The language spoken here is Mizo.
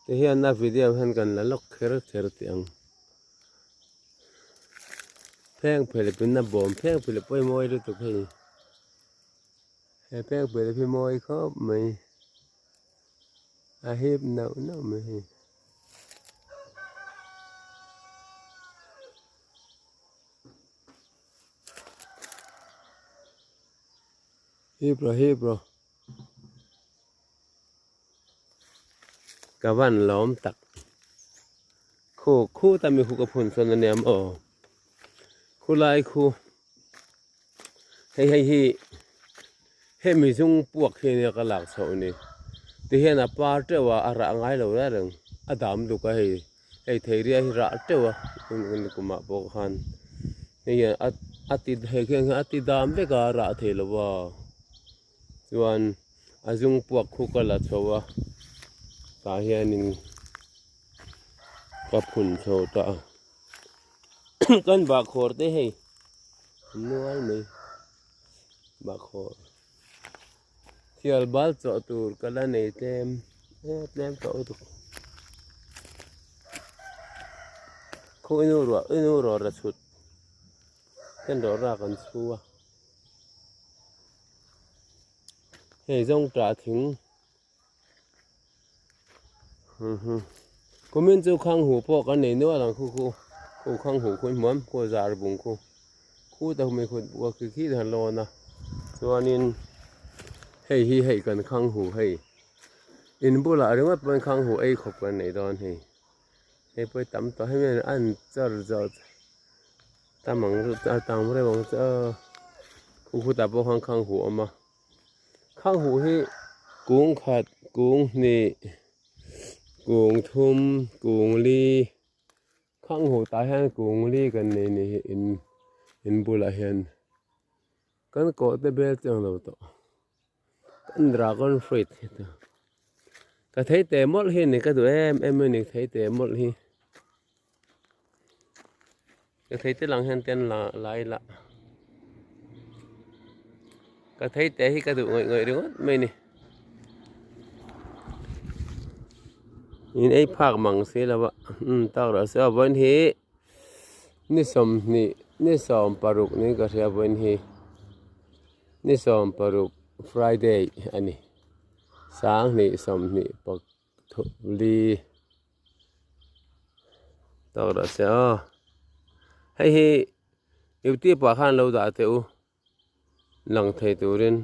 Ti hian a video hian kan la lawk kher kher teh ang. Pheng phelh in a bawm pheng phelh pawh hi mawi lutuk hei. He pheng phelh hi mawi khawp mai. A hip nauh nauh mai hei. Hip rawh hip rawh. Ka van lawm tak. Khu khu ta mi khu ka phun sawn ania maw. Khu lai khu hei hei hi hemi zung puak hi ania ka lak chhoh ni. Tihian a par teuh a a rah ngai lo reng reng a dam duk a hei hei thei ria hi rah teuh a kumah pawh khan hei hian a ti hei khian a ti dam vek a rah thei lo va. Chuan a zung puak khu ka la chho a tah hianin ka phun chho ta a kan bahkhawr te hei a nual mai bahkhawr thial bal chawh tur ka la nei tlem tlem tawh lutuk khu inu ruah inu rawh ra chhut ten rawh rak an chhu a. Hei zawng tah thing kumin chu khang hu pawh kan nei nual ang khu khu khu khang hu khu hmuam khu zar bung khu khu ta humi khut buk a khi khi han lawn a chuanin hei hi hei kan khang hu hei in bulah ringawt pawn khang hu ei khawp kan nei dawn hei hei pawh hi tam tawh hemi an char zawt. Tam ang a tam reuh ang che a khu khutah pawh khan khang huh a awm a khang huh hi kung khat kung hnih kung thum kung li khang huh tah hian kung li kan nei ni hi in in bulah hian kan kawh te bel chu ang lo tawh kan dragon fruit ka thei teh mawlh hi ni ka duh em em a ni thei teh mawlh hi. Ka thei te lang hian ten la lai la ka thei te hi ka duh ngawih ngawih ringawt mai ni in ei phak mang si lo a um tak rawh se aw vawiin hi ni sawmhnih ni sawmparuk niin ka hria vawiin hi ni sawmparuk friday a ni sanghnih sawmhnih pathum li. Tak rawh se aw hei hi youtube ah khan lo dah teh u lang thei turin.